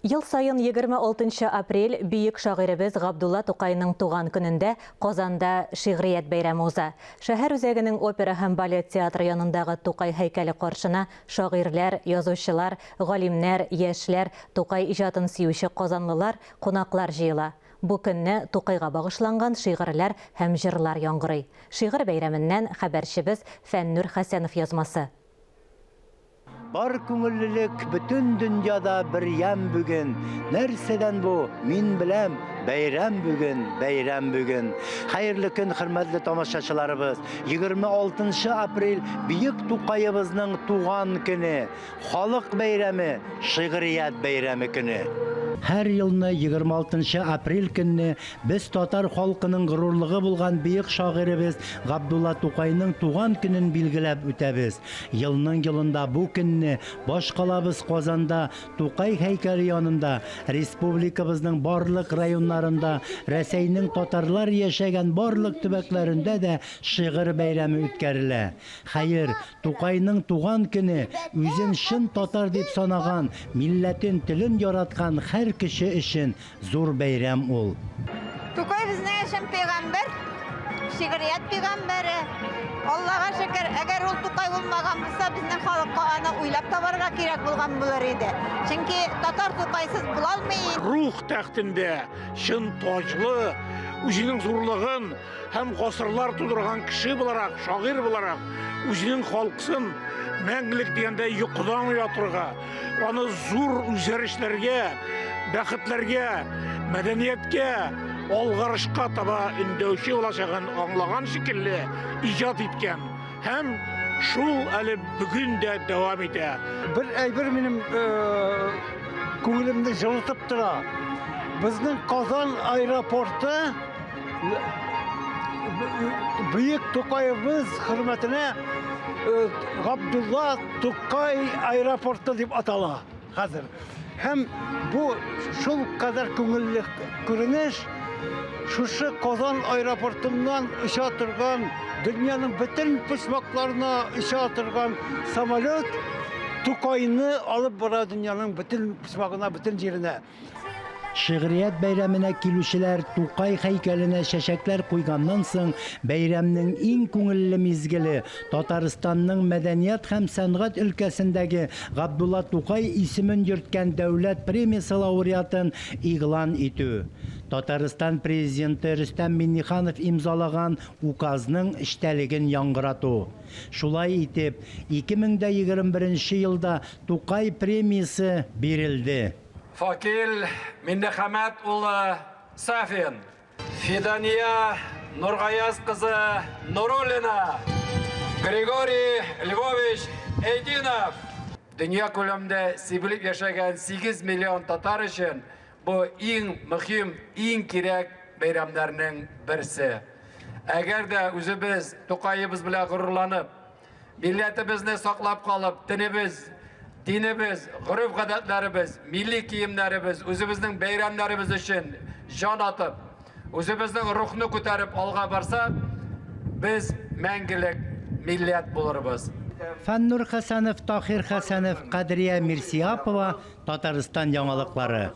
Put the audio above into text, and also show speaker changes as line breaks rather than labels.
Ел саен 26 нчы апрель бөек шагыйребез Габдулла Тукайның туган көнендә Казанда Шигърият бәйрәме уза. Шәһәр үзәгенең опера һәм балет театры янындагы Тукай һәйкәле каршына шагыйрьләр, язучылар, галимнәр, яшьләр, Тукай иҗатын сөюче казанлылар, кунаклар җыела. Бу көнне Тукайга багышланган шигырьләр һәм җырлар яңгырый. Шигырь бәйрәменнән хәбәрчебез Фәннүр Хәсәнов язмасы.
Бар күңеллелек бөтен дөньяда бер ямь бүген. Нәрсәдән бу? Мин беләм, бәйрәм бүген, бәйрәм бүген. Хәерле көн, хөрмәтле тамашачыларыбыз. 26 апрель бөек Тукаебызның туган көне. Халык бәйрәме, шигърият бәйрәме көне. Һәр елны 26 апрель көнне без татар халкының горурлыгы булган бөек шагыйребез Габдулла Тукайның туган көнен билгеләп үтәбез. Елның-елында бу көнне башкалабыз Казанда Тукай һәйкәле янында, республикабызның барлык районнарында, Рәсәйнең татарлар яшәгән барлык төбәкләрендә дә шигырь бәйрәме үткәрелә. Хәер, Тукайның туган көне үзен чын татар дип санаган, милләтен, телен яраткан һәр кеше өчен Зур бәйрәм ул.
Тукай безнең өчен пәйгамбәр, шигърият пәйгамбәре. Аллага шөкер, әгәр ул Тукай булмаган булса, безнең халыкка аны уйлап табарга кирәк булган булыр иде. Чөнки татар Тукайсыз була алмый.
Рух тәхтендә чын таҗлы, үзенең зурлыгын һәм гасырлар тудырган кеше буларак, шагыйрь буларак, үзенең халкысын мәңгелек дигәндә йокыдан уятырга, аны зур үзгәрешләргә, бәхетләргә, мәдәнияткә, алгарышка таба өндәүче булачагын аңлаган шикелле иҗат иткән һәм шул әле бүген дә дәвам итә.
Бер әйбер минем күңелемне җылытып тора. Безнең Казан аэропорты Бөек Тукаебыз хөрмәтенә Габдулла Тукай аэропорты дип атала хәзер. Һәм бу шул кадәр күңелле күренеш, шушы Казан аэропортыннан оча торган, дөньяның бөтен почмакларына оча торган самолет Тукайны алып бара дөньяның бөтен почмагына, бөтен җиренә.
Шигърият бәйрәменә килүчеләр Тукай һәйкәленә чәчәкләр куйганнан соң, бәйрәмнең иң күңелле мизгеле, Татарстанның мәдәният һәм сәнгать өлкәсендәге Габдулла Тукай исемен йөрткән дәүләт премиясе лауреатын игълан итү. Татарстан Президенты Рөстәм Миңнеханов имзалаган Указның эчтәлеген яңгырату. Шулай итеп, 2021 елда Тукай премиясе бирелде.
Факил Миннехәмәт улы Сафин. Фидания Нургаяз кызы Нуруллина. Григорий Львович Эйдинов. Дөнья күләмендә сибелеп яшәгән 8 миллион татар өчен бу иң мөһим, иң кирәк бәйрәмнәрнең берсе. Әгәр дә үзебез Тукаебыз белән горурланып, Милләтебезне саклап калып, телебез, динебез, гореф-гадәтләребез, милли киемнәребез, үзебезнең бәйрәмнәребез өчен җан атып, үзебезнең рухны күтәреп алга барсак, без мәңгелек милләт булырбыз.
Фәннур Хәсәнов, Таһир Хәсәнов, Кадрия Мирсиапова, Татарстан яңалыклары.